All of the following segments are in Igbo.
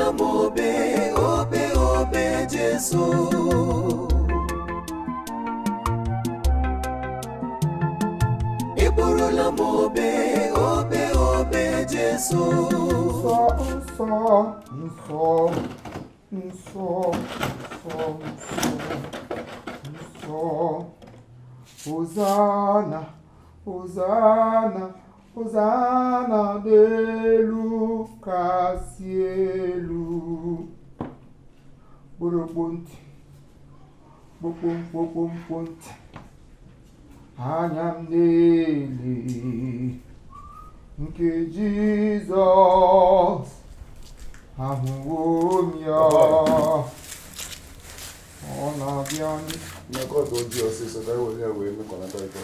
Eburula m obe, obe, obe Jesu. Eburula m obe, obe, obe Jesu. Nsọ, nsọ, nsọ, nsọ, nsọ, nsọ, nsọ. Hosanna, Hosanna, Hosanna n'elu kasị elu. Kpụrụkpụ ntị, kpokpomkpokpomkpo ntị. Anya m na-ele nke Jizọs, ahụwo m ya, ọ na-abịa. Mmekọta ojii ọsịsọ ka e were ya wee mekọnata ike.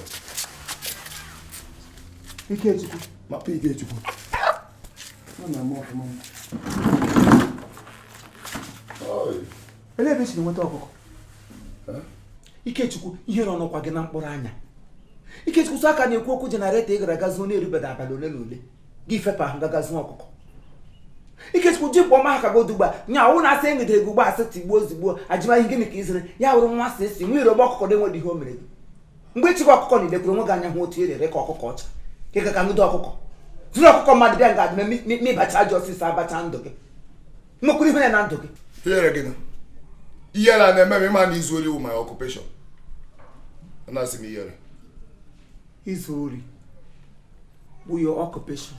Ikechukwu. Mapa Ikechukwu. Ọ na-eme ọfụma. Oi. Olee ebe i siri nweta ọkụkọ? Eh? Ikechukwu, ihere ọ nọkwa gị na mkpụrụ anya? Ikechukwu, sọ aka na-ekwu okwu generator ị gara aga zuo na-erubeda abalị ole na ole, gị fepụ ahụ gaga zuo ọkụkọ. Ikechukwu, ji mkpọ ma ha ka godu ugbu a nya ọwụ na-asị engidere gị ugbu a, asị tigbuo ozigbo ajịma ihe gịnị ka izere ya wụrụ nwa sị esi nwa irobe ọkụkọ na-enweghị ihe o mere gị. Mgbe ịchịkwa ọkụkọ na ilekwuru onwe gị anya hụ otu ị rere ka ọkụkọ ọcha ka ị gaga ṅụdo ọkụkọ zuru ọkụkọ mmadụ bịa nga adịme mịbacha ajọ ọsịsọ abacha ndụ gị nwekwuru ihe ya na ndụ gị. Ihere gịnị? Ihere a na-eme m ịma na izu ori wụ my occupation. Ọ na-asị m ihere. Izu ori bụ your occupation?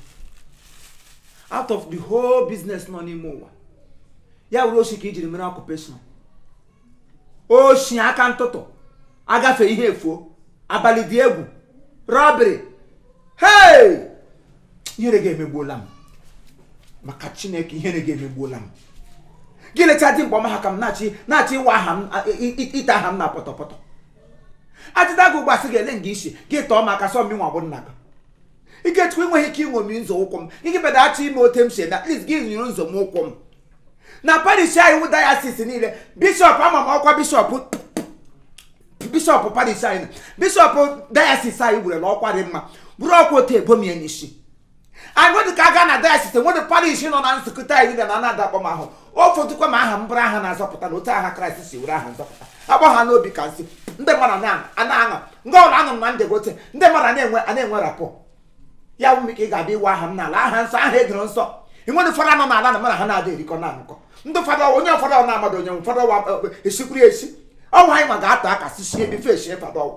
Out of the whole business nọ n'ime ụwa, ya were oshi ka i jiri mere occupation. Oshi aka ntụtụ agafe ihe efuo abalị dị egwu robbery. Hey, ihere ga-emegbuola m maka Chineke, ihere ga-emegbuola m. Gị lecha dị mkpọma ha ka m na-achị na-achọ ịwa aha m, ite aha m na pọtọpọtọ ajịda gị ụgbasị ga-ele nga isi gị tọọ m aka sọ mmịnwa bụ nna gị. Ikechukwu, enweghị ike ịṅomi nzọụkwụ m. Gị beda achọ ime ote m si eme, at least gị nyere nzọmụkwụ m na parish anyị wụ diocese niile. Bishọp ama m ọkwa bishọp, bishọp parish anyị na bishọp diocese anyị werela ọkwa dị mma bụrụ ọkwa otu ebo m ya n'isi anyị nwedị ka aga na diocese nwedị parish nọ na nzukọta anyị niile na ana-adakpọ m ahụ o fotụkwa m aha m bụrụ aha na-azọpụta na otu aha Kraịst si were aha nzọpụta akpọ ha n'obi ka nsị ndị mmadụ na-aṅụ nga ọbụla anọ m na ndegote ndị mmadụ a na-enwe rapport ya bụ ka ị ga-abịa iwe aha m n'ala aha nsọ, aha edoro nsọ. Enwere ụfọdụ anọ n'ala na mana ha na-ada erikọ na aṅụkọ ndị ụfọdụ onye ụfọdụ ọ na-amadụ onye ụfọdụ ọwa esikwuru esi ọnwụ anyị ma ga-atọ aka sisie bife eshie fada ọwụ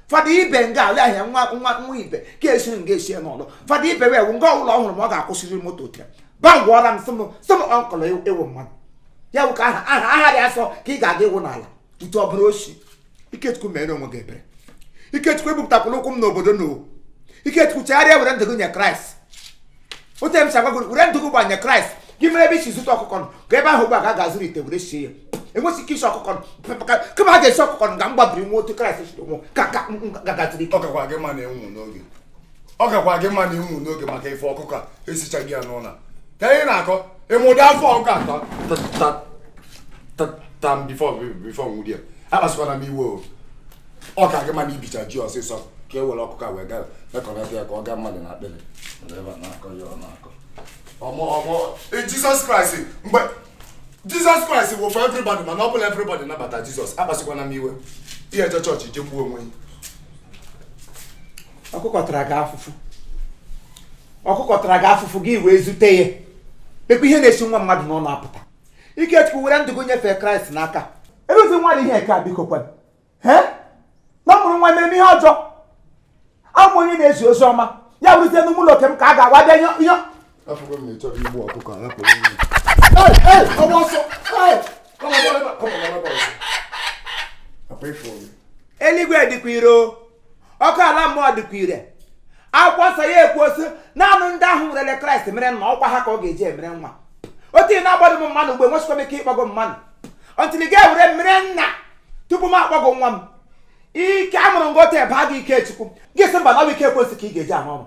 fada ibe nga ala ahịa nwa nwa nwa ibe ka esiri nga eshie n'ọlụ fada ibe wee nga ọbụla ọ hụrụ ma ọ ga-akwụsịrị moto tere ba gwọọra m sị m uncle ịwụ mmadụ ya bụ ka aha aha aha dị asọ ka ị ga-aga ịwụ n'ala tutu ọ bụrụ oshi. Ikechukwu, mere onwe gị ebere. Ikechukwu, ebupụtakwala ụkwụ m n'obodo no. Ikechukwu, chegharịa, were ndụ gị nye Kraịst. Ote m si agwa gị, were ndụ gị gbanye Kraịst. Gị mere ebe isi zụta ọkụkọ nọ ka ebe ahụ ugbu a ga ga-azụrụ ite were sie ya. Enwesị ike isi ọkụkọ nọ kama a ga-esi ọkụkọ nọ ga m gbabiri nwa otu Kraịst siri nwụọ ka gagaziri ike. Ọ kakwa gị mma na ịnwụ n'oge. Ọ kakwa gị mma na ịnwụ n'oge maka ife ọkụkọ a esichaghị ya n'ụlọ. Ka ihe na-akọ ịmụdị afọ ọkụkọ atọ ta ta m before nwụdi ya akpasịkwana m iwe o. Ọ ka gị mma na ibicha ji ọsịsọ ka e were ọkụkọ a wee gaa mekọnata ya ka ọ gaa mmadụ na akpịrị. Ebe a na-akọ ya ọ na-akọ. Ọmụ ọmụ Jizọs Kraịst, mgbe Jizọs Kraịst wụ for everybody, mana ọ bụla everybody nabata Jizọs. Akpasịkwana m iwe ihe eje chọọchị je gbuo onwe ya. Ọkụkọ tara gị afụfụ, ọkụkọ tara gị afụfụ, gị wee zute ya ekwe ihe na-esi nwa mmadụ n'ọnụ apụta. Ikechukwu, were ndụ gị nyefee Kraịst n'aka. Eruzi nwa ihe nke a, biko kwen he na ọ mụrụ nwa mere m ihe ọjọọ amụ onye na-ezi ozi ọma ya bụrụzie n'ụmụ ụlọ oke m ka a ga-agwa bịa ihe ihe. Afụgo m na ị chọrọ igbu ọkụkọ a rapụrụ m ya. Hey, hey, ọgba ọsọ! Hey! Come on, come on, come on, come on. Akwa ịfụ gị. Eluigwe dịkwa ire o, ọkụ ala mmụọ dịkwa ire. Akwụkwọ nsọ ya ekwu osi naanị ndị ahụ werele Kraịst mere nna ọkwa ha ka ọ ga-eji emere nwa. Otu ị na-agbado m mmanụ ugbo enwesikwa m ike ịkpọgo mmanụ ọntịrị gị ewere mmiri nna tupu m akpọgo nwa m. Ike amụrụ ngị otu ebe gị Ikechukwu, gị sị mba na ọ bụ ike ekwesị ka ị ga-eji ama ọrụ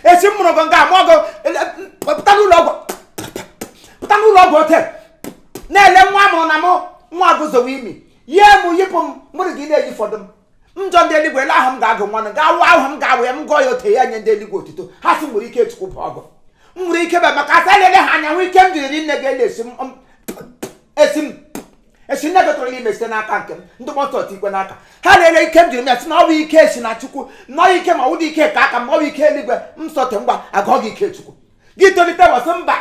echi m mụrụ gị nga amụọ gị pụta n'ụlọ ọgwụ, pụta n'ụlọ ọgwụ ote na-ele nwa amụrụ na mụ nwa agụzowe imi yie m yipụ m mụrụ gị na-eyi fọdụ m njọ. Ndị eluigwe ele aha m ga-agụ nwanụ ga-awụ ahụ m ga-awụ ya m gụọ ya ote ya nye ndị eluigwe otuto ha sị nwere ike Chukwu bụ ọgụ. M nwere ike ba maka asa lele ha anya hụ ike m jiri nne gị ele esi m esi m esi nne gị tụrụ ime site n'aka nke m ndị mọtọ tikwe n'aka ha lele ike m jiri m ya sị na ọ bụ ike esi na Chukwu nọ ike ma ọ dị ike ka aka m ọ bụ ike eluigwe m sọte ngwa agụọ gị ike Chukwu gị tolite wasị mba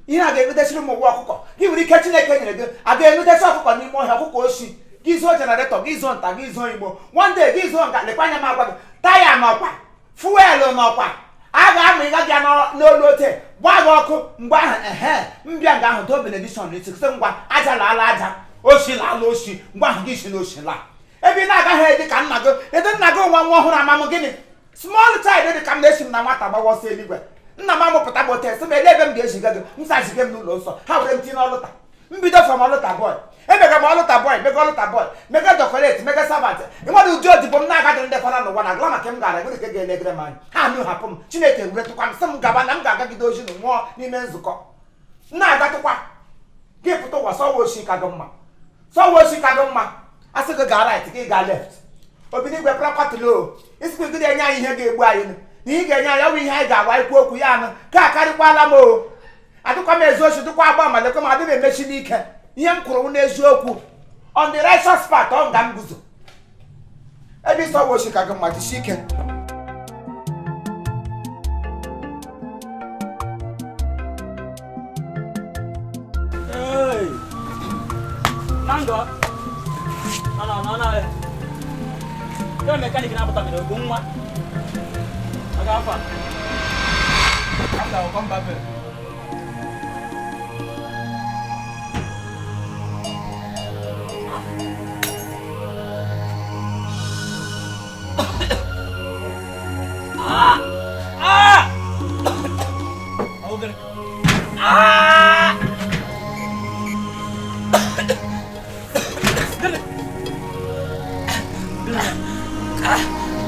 ihe a ga-enwetachiri m ụwa ọkụkọ gị nwere ike Chineke nyere gị a ga-enwetachi ọkụkọ n'ime ọhịa ọkụkọ oshi gị zụọ generator gị zụọ nta gị zụọ igbo one day gị zụọ nka lekwa anya m agwa gị taya n'ọkwa fuelu n'ọkwa a ga-amụ ịga gị n'olu ote gbaa gị ọkụ mgbe ahụ ehe mbịa nga ahụ doo benediction n'isi sị ngwa aja laala aja oshi laala oshi mgbe ahụ gị si n'oshi laa ebe ị na-agaghị edi ka nna gị ede nna gị nwa nwa ọhụrụ amamụ gịnị small child dị ka m na-esi m na nwata gbawa ọsọ eluigwe nna m amụpụta m ote sị m ele ebe m ga-eziga gị m saziga m n'ụlọ nsọ ha were m tinye n'ọlụta mbido from ọlụta boy emega m ọlụta boy mega ọlụta boy mega decorate mega servant enwere ụdị odibo m na-agadịrị ndị fara n'ụwa na agla maka m gara nwere nke ga-elegere m anya ha anụ hapụ m Chineke were tụkwa m sị m gaba na m ga-agagide ozi na nwụọ n'ime nzukọ m na-agatụkwa gị pụta ụwa sọwa oshi ka gị mma sọwa oshi ka gị mma asị gị gaa right gị gaa left obinigwe prakwatụlo isikwa gị enye anyị ihe ga-egbu anyị na ihe ga-enye anyị ọ bụ ihe anyị ga-agwa ikwu okwu ya anụ ka akarịkwala m o adịkwa m ezu oshi dịkwa agba ma lekwa m adị m emechi n'ike ihe m kwuru n'eziokwu on the righteous path ọ nga m guzo ebe isi ọwa oshi ka gị mma jisie ike. Hey! Mango! No, no, no, no. Yo mechanic na-apụta mere ogo nwa. Ọ ga-afọ a. After I will come back. Ah! Ah! Okay. Ah! Gịnị?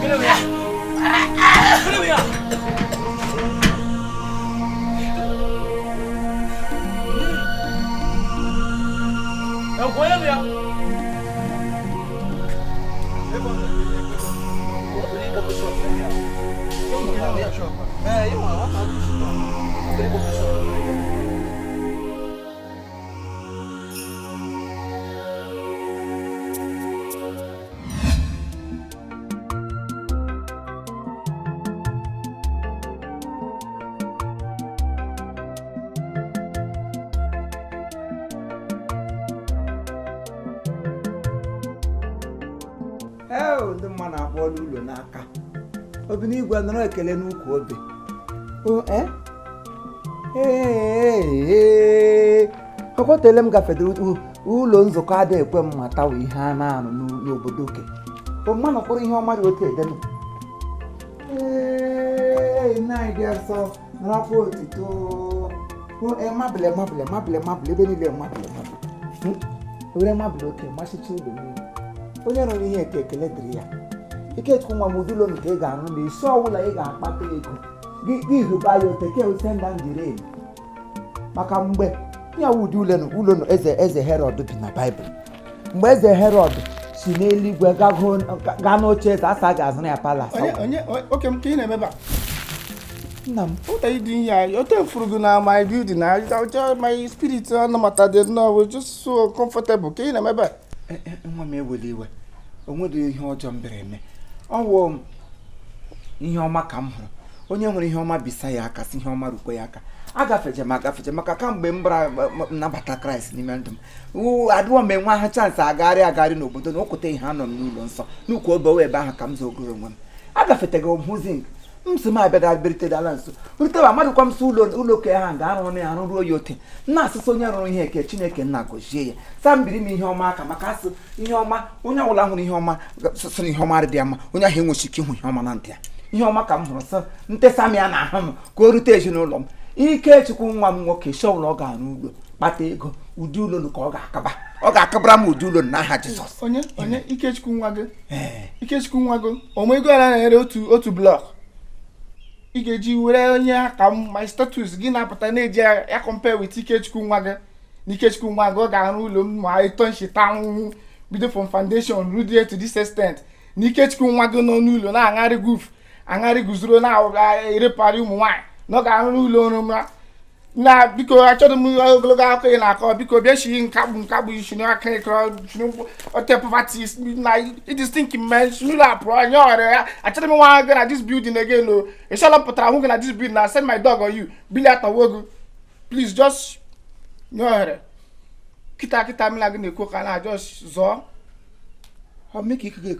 Gịnị bụ ya? Gịnị bụ ya? Ekwu onye bụ ya? Ndị mma na-akpọ ọlụ ụlọ n'aka obinigwe nọrọ ekele n'ukwu obe ee ọkwọtele m gafedere ụlọ nzukọ adịghị ekwe m matawa ihe a na-arụ n'obodo oke mmanụ kpụrụ ihe ọma dị otu edenu ee nna anyị dị nsọ narakwa otito mabụle mabụle mabụle mabụle ebe niile mabụle mabụle were mabụle oke masịcha ụlọ niile onye rụrụ ihe eke ekele dịrị ya Ikechukwu nwa m ụdị ụlọ nke ị ga-arụ na isi ọbụla ị ga-akpata ego gị hụba ya oteke senda njiri maka mgbe ya wụ ụdị ụlọ eze Herọd bi na Baịbụl mgbe eze Herọd si n'eluigwe gaa n'oche eze asa ga-azụrụ ya palas. Nna m What are you doing here? Your na my building na my spirit no just so comfortable. Ka ị na-eme ebe a? Nwa m ewele iwe o nwere ihe ọjọọ m bịara eme ọ wụ ihe ọma ka m hụrụ onye nwere ihe ọma bisa ya aka si ihe ọma rukwe ya aka agafeje m agafeje maka kamgbe m gbara nnabata Kraịst n'ime ndụ m adịwo m enwe aha chansị agagharị agagharị n'obodo na okwute ihe anọ m n'ụlọ nsọ n'ukwu obe ebe ahụ ka m zogoro onwe m agafeteghị m hụ zink m si m abịada beritedala nso ruteba amadịkwa m sị ụlọ oke ha ga-arụ ọnụ ya arụ ruo ya ote m na-asịsị onye rụrụ ihe eke Chineke nna gọzie ya sa mbiri m ihe ọma aka maka asị ihe ọma onye ọbụla hụrụ ihe ọma sị na ihe ọma dị ya mma onye ahụ enwechi ike ịhụ ihe ọma na ntị ya ihe ọma ka m hụrụ sị ntesa m ya na ahụ m ka o rute ezinụlọ m Ikechukwu nwa m nwoke si ọbụla ọ ga-arụ ụlọ kpata ego ụdị ụlọ ka ọ ga-akaba ọ ga-akabara m ụdị ụlọ n'aha Jizọs. Onye onye Ikechukwu nwa gị Ikechukwu nwa gị onwe ego a na-ere otu blọk ị ga-eji were onye aka m my status gị na-apụta na-eji ya compare with Ikechukwu nwa gị na Ikechukwu nwa gị ọ ga-arụ ụlọ m ma ịtọ nshita ahụhụ bido from foundation ruo to this extent na Ikechukwu nwa gị nọ n'ụlọ na-aṅarị guf aṅarị guzoro na-erepari ụmụ nwaanyị Na ọ ga-arụ n'ụlọ ọrụ m na biko achọghị m ogologo akụkọ ị na-akọ biko bịa shi nkagbu nkagbu isi n'aka ịkọrọ ote poverty na it is thinking man si n'ụlọ apụrụ onye ọrịa ya achọghị m nwa gị na this building again o ịsọla m pụtara hụ gị na this building na send my dog on you bili atawo gị please just nye ohere kịta kịta m na gị na-ekwu ka na just zọọ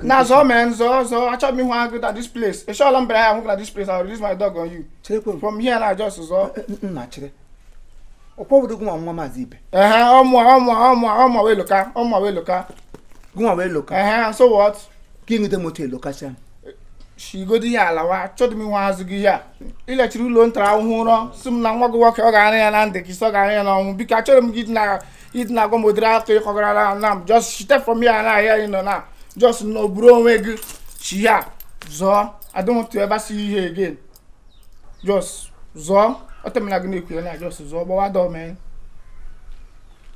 na zọọ man zọọ zọọ achọghị m ịhụ agụ na this place ịsọla m bịara ya hụ gị na this place I will release my dog on you from here na just zọọ nna chere ọkwa obodo gụnwa nwa maazị ibe ehe ọmụ ọmụ ọmụ ọmụ wee loka ọmụ wee loka gụnwa wee loka ehe so what ka ịnweta moto elokasịa m shigodi ya alawa achọghị m ịhụ azụ gị ya ilechiri ụlọ ntara ahụhụ ụrọ si m na nwa gị nwoke ọ ga-arụ ya na ndị ka isi ọ ga-arụ ya n'ọnwụ biko achọrọ m gị ịdị na-agwa m ụdịrị akụkọ ịkọgara na m just site from here na ahịa ị nọ na just nọ buru onwe gị chi ya zọọ I don't want to ever see you here again just zọọ ọ temela gị na-ekwu ya na just zọọ gbawa dọọ man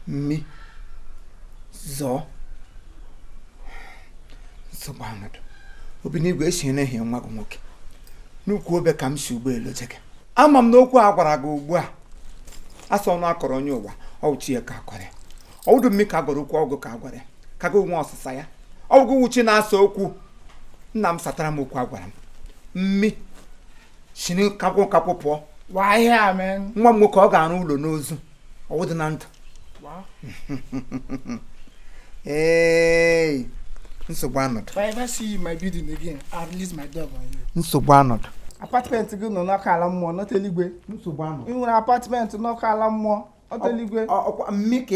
mmi zọọ nsogbu anọdụ obi n'igwe esi n'ehihie nwa gị nwoke n'ukwu obe ka m si ụgbọelu jege ama m n'okwu a gwara gị ugbu a asọ ọnụ akọrọ onye ụwa ọwụchi ya ka akọrọ ya ọwụdụ mmi ka a gwara okwu ọgụ ka a gwara ya ka gị nwe ọsịsa ya ọgwụgwụ wuchi na-asa okwu nna m satara m okwu a gwara m mmi shiri kakwụ kakwụ pụọ why here man nwa m nwoke ọ ga-arụ ụlọ n'ozu ọwụdị na ndụ ee nsogbu anọdụ If I ever see you in my building again, I'll release my dog on you. nsogbu anọdụ Apartment gị nọ n'ọkụ ala mmụọ not eluigwe. nsogbu anọdụ Ị nwere apartment n'ọkụ ala mmụọ not eluigwe. ọkwa mmi ka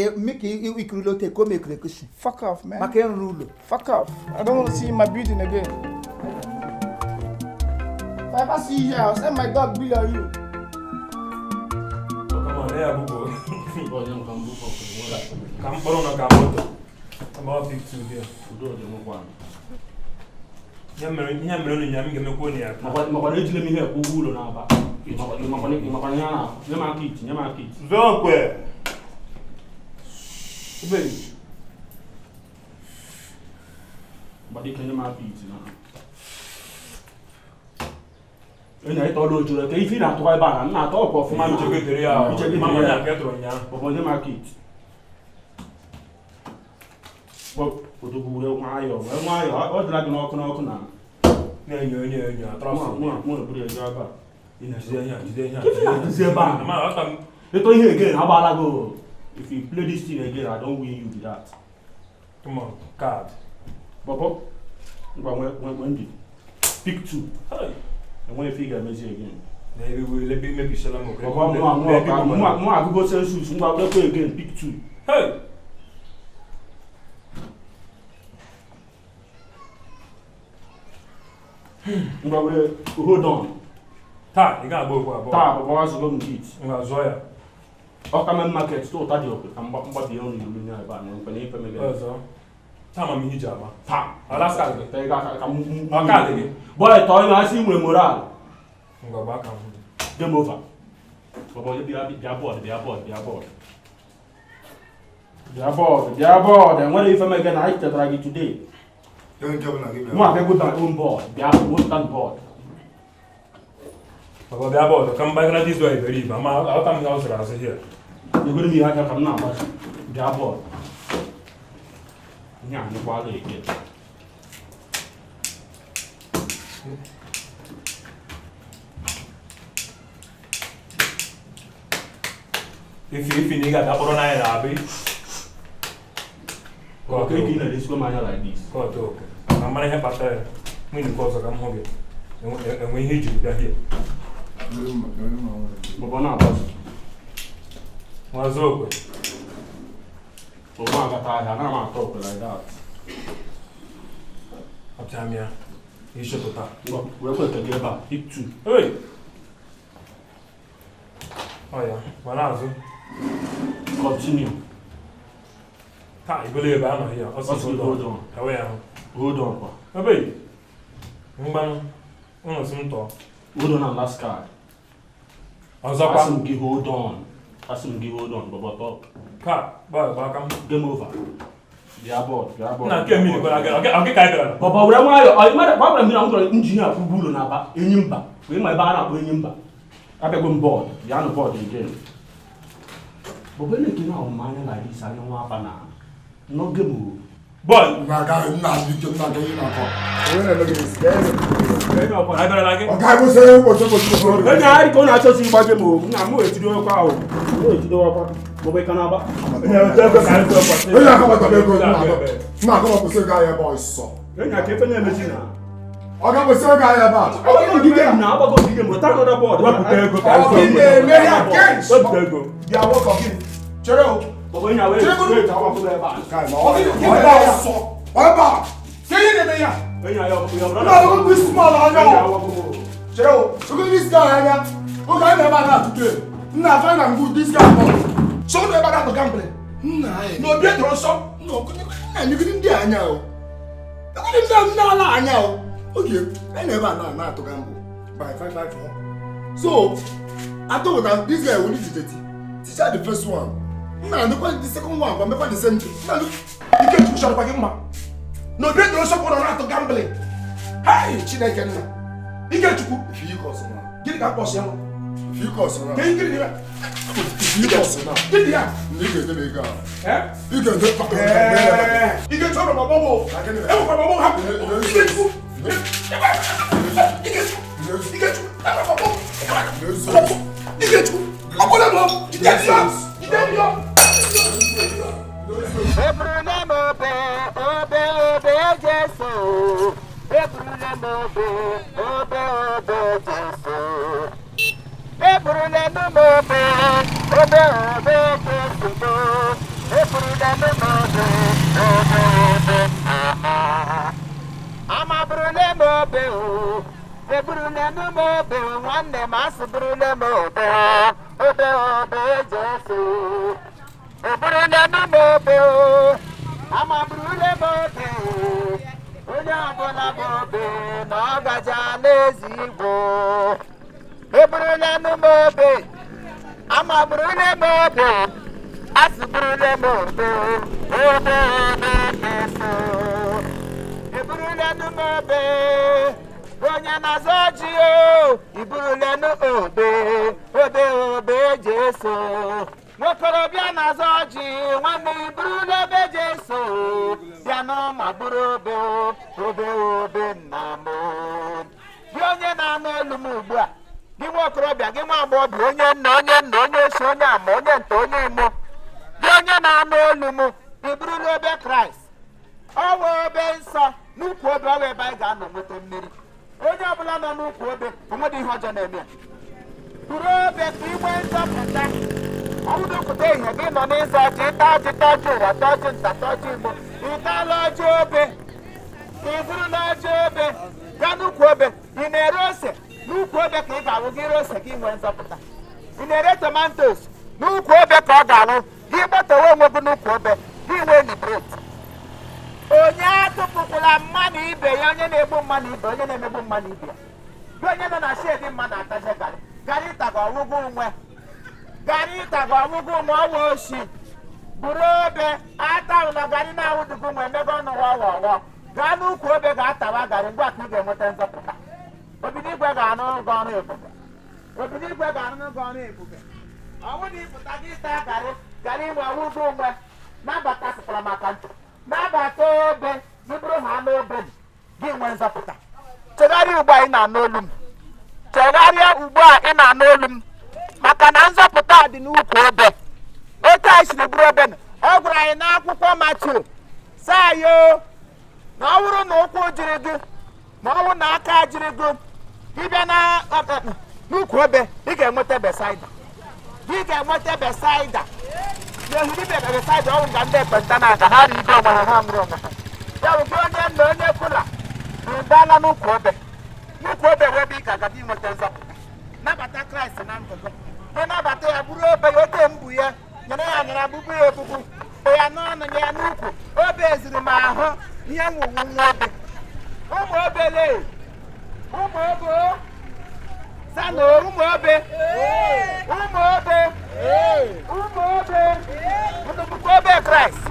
ikirila ote ka o mekiri ekusi Fuck off, man. maka ịrụrụ ụlọ Fuck off. I don't want to see you in my building again. If I ever see you here, I'll send my dog bill on you. Come on, yeah, Bubo. Ka m kpọrọ na ka moto. I'm all big two here. Ihe mere unu nya m ga-emekwa unu ya taa. Makwana ejile m ihe kwụ ụgwọ ụlọ n'Aba. Makwana ya na nye m aka iti nye m aka iti. Zọọ okwe. Ebe gbadike nye m aka iti na. Enyi anyị tọọla ojoro ka ife ị na-atụkwa ebe a na m na-atọ ọkwa ọfụma na Uche gị dịrị ya. Uche gị Mama dịrị ya. ya ka e tụrụ ụnyaahụ. Bọbọ nye m aka iti. Odogwu were nwayọọ were nwayọọ ọ dịla gị n'ọkụ n'ọkụ na Na-enyo enyo enyo atọrọ mụ mụ eburu ya jee ebe a. Jide ihe a, jide ihe a. Ife na-adịzi ebe a. Ama aghọta m. Ịtọ ihe again agbaala gị o. If you play this thing again, I don't win you be that. Come on, card. Bọbọ ngwa nwe nwe nwe ndidi. Pick two. Hey. Enweghị ife ị ga-emezi again. Na ebe iwe ebe mebisiela m okwu. Bọbọ mụ mụ mụ agụgo census ngwa wekwa again pick two. Hey. Ngwa were hold on. Taa ị ga-agba okwu abụọ. Taa bọbọ azụgo m git. Ngwa zụọ ya. Ọka main market tụ ụta dị okwe ka mgbabie ọnụ ilu nye ebe a na nkwe na ife mege. Ọzọ. Taa ma m ihe iji agba. Taa. Ọ last card gị. Tee ga ka m. Ọ kaadị gị. Boy tọọ ime asị nwere moral. Ngwa gbaa ka m hụ. Game over. Bọbọ bịa bịa bọọdụ bịa bọọdụ bịa bọọdụ. Bịa bọọdụ bịa bọọdụ enwere ife mege na anyị chetara gị today. Onye nke ọbụla gị bịara. Mụ abịago my own board bịa wepụta board. Baba bịa bọọdụ ka m gbagara dizu a iberibe ama aghọta m ihe ọ zụrụ azụ here. Nyegoro m ihe aka ka m na-agbazi. Bịa bọọdụ. Ihe a nyekwaala eke. Ife ife na ị ga-abịa kpọrọ n'anyị na-abịa. Ka ị na-edesikwa m anya like this. Kọtụ oke. Ka m mara ihe kpatara ya. Nwunye nke ọzọ ka m hụ gị. Enwe ihe ijiri bịa here. Bọbọ na-agbazi. Nwa zụọ okwe. Bọbọ agata ahịa anaghị m atọ okwe like that. Apịa m ya. Ishọpụta. Ngwa wee kwe gị ebe a pick two. Hey! Ọ ya, gbara azụ. Continue. Taa ibele ebe a nọ here. Ọ Ọ sị sị hold hold on. on. Ewe ya ahụ. Hold on kwa. Ebe mgbanụ ụnụ sị m tọọ. Hold on and last card. Ọzọkwa. Asị m gị hold on. Asị m gị hold on bọbọ talk. Ka gbaa gbaa aka m. Game over. Bịa bọọdụ bịa bọọdụ. Nna nke mmiri gwara gị ọ gị ka anyị bịara. Bọbọ were nwayọọ ọ mmadụ gwara m na m gwara injinia kwụ ụgwọ ụlọ n'Aba enyi mba wee ma ebe a na-akpọ enyi mba. Abịago m board, bịanụ board again. But when you know anya like this, anya nwa afa na n'oge m. Boy, Na-aga nna ike nna gị ihe na-akọ. Onye na-eme gị isi? Abịarala gị. Ọ ga-akwụsị ụbọchị ụbọchị ụbọchị. Enyi anyị ka ọ na-achọsi ịgbaje m o, nna m etiri ọkwa ahụ, m etiri ọkwa, maọbụ ị ka na-agba. Onye akọbatara ego nna akọbapụsị ego ahụ ebe ọsọ. Enyi aka efe na-emezi na. Ọ ga-akwụsị ego ahụ ebe a. Agbago ogige m na agbago ogige m, weta another board. Wepụta ego ka Ọ anyị gị na-eme ya against. Wepụta ego. Bịa nwoke ọ gịnị? Chere o. Maọbụ enyi a wee Chere wee agbapụ ebe a. Ọ gịnị ka ị na-eme ya? Ọ ebe a. Ka ihe na-eme ya? Enyi anyị ọ bụ Nna ọgụgụ isi mọlụ anya Enyi o. agbapụ m. Chere o. Ogo this guy anya. Oge anyị na-ebe a na-atụ game. Nna fine and good this guy nọ. So unu ebe a na-atụ gambling. Nna anyị. Na obi edoro nsọ. Nna ọgụgụ nna negide ndị a anya o. Negide ndị a nna ala anya o. Oge anyị na-ebe a na na-atụ gamble by 5 5 4. So I thought that this guy will need to teacher the first one. Nna ndekwa the second one gwa mekwa the same thing. Nna look. Ikechukwu chọrọkwa gị mma. Na obi edoro nsọ ka ụnọ na-atụ gambling. Hai Chineke nna. Ikechukwu. If you cause now. Gịnị ka mkpọsi ya nọ? If you cause now. Ka ihe gịnị dị If you cause now. Gịnị ya? Ndị ga-ede m ego ahụ. Eh? Ị ga-ede Ee, Ikechukwu ọrụ ma gbọgbọ. Enwekwara ọgbọ hapụ. Ikechukwu. Ikechukwu. Ikechukwu. Enwekwara ọgbọ. Ikechukwu. Ọgbọdọ m. Jide m ya. Jide m ya. Eburula m obe, obe, obe Jesu. Eburula m obe, obe, obe Jesu. Eburula m obe, obe, obe Jesu. Eburula m obe, obe, obe. Amaburula m obe o. Eburula m obe o. Nwanne m asịburula m obe, obe, obe Jesu. Eburula m obe o, amaburula m obe o, onye ọbụla bụ obe na ọ gaja n'ezi igwe. Eburula m obe, amaburula m obe, asịburula m obe, obe obe Jesu. Eburula m obe, onye na-azọ ji o, iburula m obe, obe obe Jesu. Nwokorobịa na-azọ ji nwanne iburula obe Jesu bịa n'ọma bụrụ obe obe obe nna m. Gị onye na-anụ olu m ugbu a, gị nwa okorobịa, gị nwa agbọghọbịa, onye nna, onye nna, onye isi, onye ama, onye nta, onye imo, gị onye na-anụ olu m, iburula obe Kraịst. Ọwa obe nsọ n'ukwu obe ọwa ebe anyị ga-anọ nweta mmeri. Onye ọbụla nọ n'ukwu obe onwedị ihe ọjọọ na-eme ya. Buru obe ka ị nwee nzọpụta. Ọwụdụpụta ihe gị nọ n'ịzọ ọjị, ịta ọjị, ta ọjị ụwa, ta ọjị nta, ta ọjị igbo, ịtala ọjị obe, ị bụrụla ọjị obe, gaa n'ukwu obe. Ị na-ere ose n'ukwu obe ka ị ga-awụ gị ree ose gị nwee nzọpụta. Ị na-ere tomatoes n'ukwu obe ka ọ ga-awụ gị gbatawa onwe gị n'ukwu obe gị nwee liberate. Onye atụpụkwala mmadụ ibe ya, onye na-egbu mmadụ ibe, onye na-emegbu mmadụ ibe ya, gị onye nọ na shedi mmadụ ataje garị, garị ịtaga ọgwụgwụ onwe, garị ịtaga ọgwụgwụ onwe, ọwa oshi buru obe atawụla garị na-awụdụgụ nwe emebe ọnụ ọwa ọghọ. Gaa n'ukwu obe ga-atawa garị ngwa ka ị ga-enweta nzọpụta. Obinigwe ga-anụ gị ọrụ ebube. Obinigwe ga-anụ gị ọrụ ebube. Ọnwụ na ịpụta gị taa garị, garị inwe ọgwụgwụ onwe nabata sịkwara maka ntụ nabata obe gị bụrụ ha n'obe gị nwee nzọpụta. Chegharịa ugbu a ị na-anụ olu m, chegharịa ugbu a ị na-anụ olu m, maka na nzọpụta dị n'ukwu obe. Otu anyị siri bụrụ obe nọ, ọ gwara anyị n'akwụkwọ Matiu saa ya o, na ọ bụrụ na ụkwụ jiri gị ma ọ bụrụ na aka jiri gị, ịbịa na n'ukwu obe ị ga-enweta Besaida, gị ga-enweta Besaida. N'ehiri Besaida ọ bụ nga ndị ekpenta na-aga ha rigo onwe ha, ha nwụrụ onwe ha. Ya bụ gị onye nna, onye kwula ịbala n'ukwu obe, n'ukwu obe wee ebe ị ga-aga inweta nzọpụta. Nabata Kraịst na ndụ gị, ịnabata ya bụrụ obe ya, ote mbụ ya nyere ya, nyere bụbu ya ebubu be ya n'ọnụ ya n'ukwu obe eziri m ahụ ihe nwụwu nwa obe. Ụmụ obele, ụmụ obe sano, ụmụ obe, ụmụ obe, ụmụ obe, unu bụkwa obe Kraịst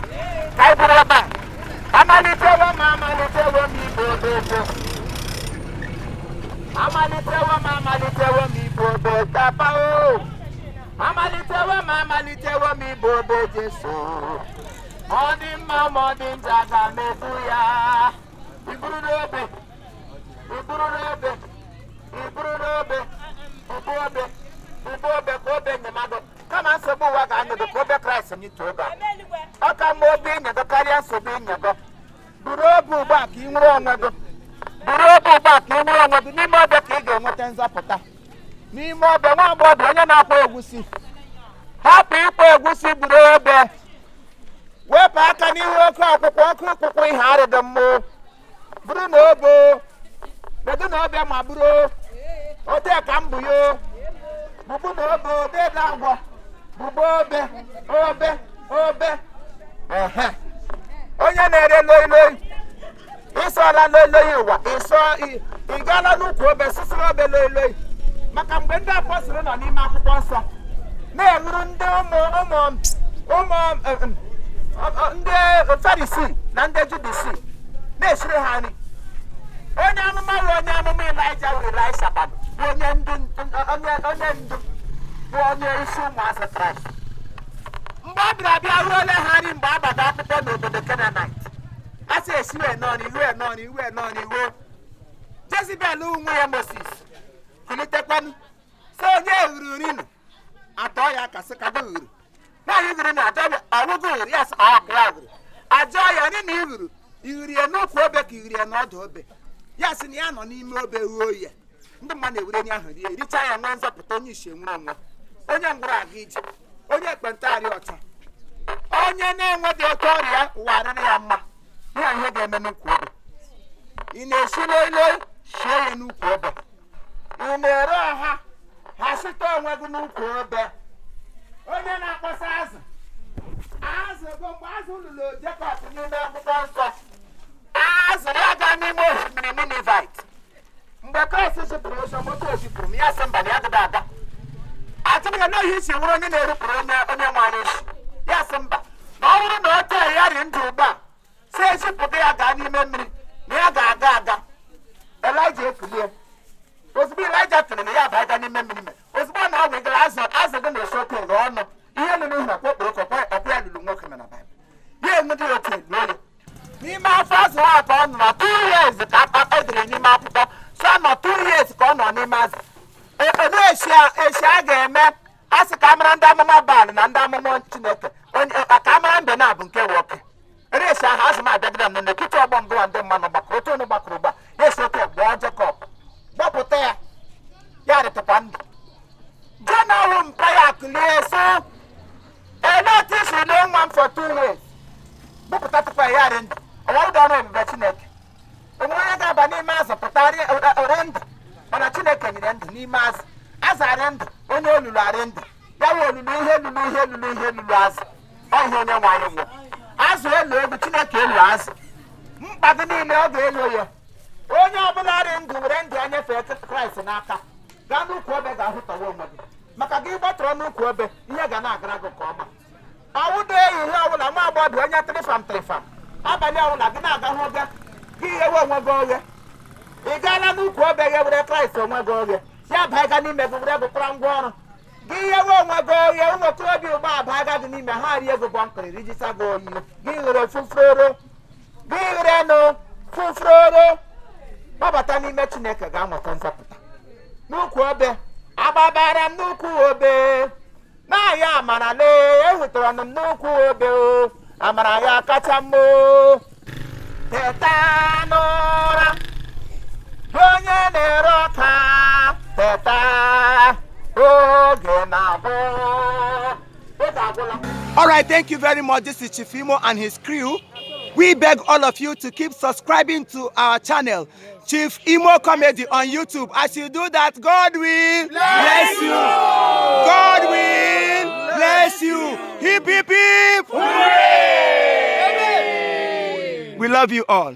ka anyị bụrụ ebe a. Amalitewo m, amalitewo m ibu obe Jesu. Amalitewo m, amalitewo m ibu obe. Obe kapa o. Amalitewo m, amalitewo m ibu obe Jesu. Ọ dị mma ma ọ dị njọ, aga m ebu ya. Iburu n'obe, iburu n'obe, iburu n'obe, ibu obe, ibu obe ka obe enyemaka. Kama nsogbu ụwa ga-anọdụ ka obe Kraịst nyite obe a. Ọ ka mma obe ịnyego karịa nsogbu ịnyego. Buru obe ugbu a ka ị nwere onwe gị. Buru obe ugbu a ka ị nwere onwe gị. N'ime obe ka ị ga-enweta nzọpụta. N'ime obe, nwa agbọghọbịa onye na-akwa egwusi, hapụ ịkwa egwusi, buru obe. Wepụ aka n'ihu oke ọkwụkwọ, ọkụ ọkwụkwọ ihe arịdị mmụọ. Bụrụ na obe, kedu na obe ma bụrụ ote ka m bụ ya. Bụbụ na obe odede agwọ bụbụ obe, obe, obe. Ehe, onye na-ere loi loi, ịsọla loi loi ụwa ịsọ. Ị gaala n'ukwu obe sụsụrụ obe loi loi. Maka mgbe ndị apọstụl nọ n'ime akwụkwọ nsọ na-ewuru ndị ụmụ ụmụ ụmụ ndị Farisi na ndị Judisi na-esiri ha nri, onye amụma bụ onye amụma Ịlaịja wụ Ịlaịsha bụ onye ndu, onye ndu bụ onye isi ụmụazụ Kraịst. Mgbe ọ bịara bịa ruole ha nri, mgbe a gbado akwụkwọ n'obodo Canaanite, a sị esiwe nọọnụ iwe nọọnụ iwe nọọnụ iwe. Jezebel nwunye Moses kulitekwanụ sị onye ghuru nri nụ atọ ya ka sị kago ghuru nwaanyị ghuru na ajọ ọwụgo ghuru ya, sị ọ ya ghuru ajọ ya nri na ighuru ighuru ya n'ukwu obe ka ighuru ya n'ọdụ obe. Ya sị na ya nọ n'ime obe ruo ya. Ndị mmadụ na-ewere nri ahụ rie, richaa ya, nwee nzọpụta. Onye isi enwere onwe, onye ngwụrụ aga ije, onye ekpenta arịa ọcha, onye na-enweghị oke ọrịa ụwa arịrị ya mma. Ya ihe ga-eme n'ukwu obe. Ị na-esi loi, sie ya n'ukwu obe. Ị na-ere ọha, ha site onwe gị n'ukwu obe. Onye na-akpọsa azụ, azụ bụ mgbe azụ lụrụ Jekọb n'ime akwụkwọ nsọ, azụ ya gaa n'ime osimiri Ninevite. Mgbe Kraịst zipụrụ ụzọ moto ozipụrụ m, ya sị mba, na ya adịghị aga. Achọghị ya n'ohi isi nwere onye na-erupụrụ onye nwe anyị isi. Ya sị mba, na ọ bụrụ na o tee ya rị ndụ ugbu a, si ezipụta ya gaa n'ime mmiri, na ya ga-aga aga. Elija ekulie. Ozugbo Elija tụrụ na ya abaa n'ime mmiri mere ozugbo na ọ wegara azụ, azụ gị na-esi oke ghe ọnụ ihe lụrụ ihu akwa okporoko ọkwa ya lụrụ nwoke nọ na Baịbụl, ya enwedị otu eluo ya n'ime afọ azụ ahụ ka ọ nọ na 2 years ka edere n'ime akwụkwọ so nọ 2 years ka ọ nọ n'ime azụ. Olee esi a ga-eme a sị ka amara ndị amụma Baal na ndị amụma Chineke, ka amara mbe na-abụ nke nwoke esi ahụ azụ m abịagide m n'etiti ọgbọ ngụwa ndị mmanụ gbakọrọ otu onye gbakọrọ ugbu a, ya esi oke gbọọ Jekọb gbọpụta ya, ya rịtụkwa ndụ. Jona wụ mpa ya kulie so elee otu isi lee nwa m for 2 years gbupụta tupu ya rị ndụ. Ọwụdụ ọrụ ebube Chineke onwe onye ga-aba n'ime azụ pụta rị ndụ, mana Chineke nyere ndụ n'ime azụ. Azụ arị ndụ, onye olulu arị ndụ, ya wụ olulu ihe lulu ihe lulu ihe lulu azụ. Ọ ihe onye nwe anyị nwụọ azụ elu egwu Chineke elu azụ mkpa gị niile ọ ga-elo ya. Onye ọbụla rị ndụ were ndụ ya nyefee Kraịst n'aka, gaa n'ukwu obe ga-ahụtawa onwe gị. Maka gị gbatọrọ n'ukwu obe, ihe ga na-agara gị nke ọma. Ọwụdo ehihie ọbụla, nwa agbọghọbịa onye trifam trifam, abalị ọbụla gị na-aga hụ gị gị ghewe onwe gị oghe. Ị gaala n'ukwu obe ghe were Kraịst onwe gị oghe, ya baa n'ime gị, were gụkwara ngwa ọrụ gị ghewe onwe gị oghe. Ụmụ okorobịa ugbo abaa gị n'ime ha rie gị bọnkịrị rijicha gị oyi gị ghere fufuroro gị ghere nụ fufuroro. Gbabata n'ime Chineke ga-amụta nzọpụta n'ukwu obe. Agbabara m n'ukwu obe na-aya amara. Lee, ehụtara m n'ukwu obe o amara ya kacha mma o. Teta n'ụra, onye na-ere ọka, teta, oge na-agwụ, oge agwụla. All right, thank you very much. This is Chief Imo and his crew. We beg all of you to keep subscribing to our channel, Chief Imo Comedy on YouTube. As you do that, God will bless you. God will bless you. Hip, hip, hip. Hooray! We love you all.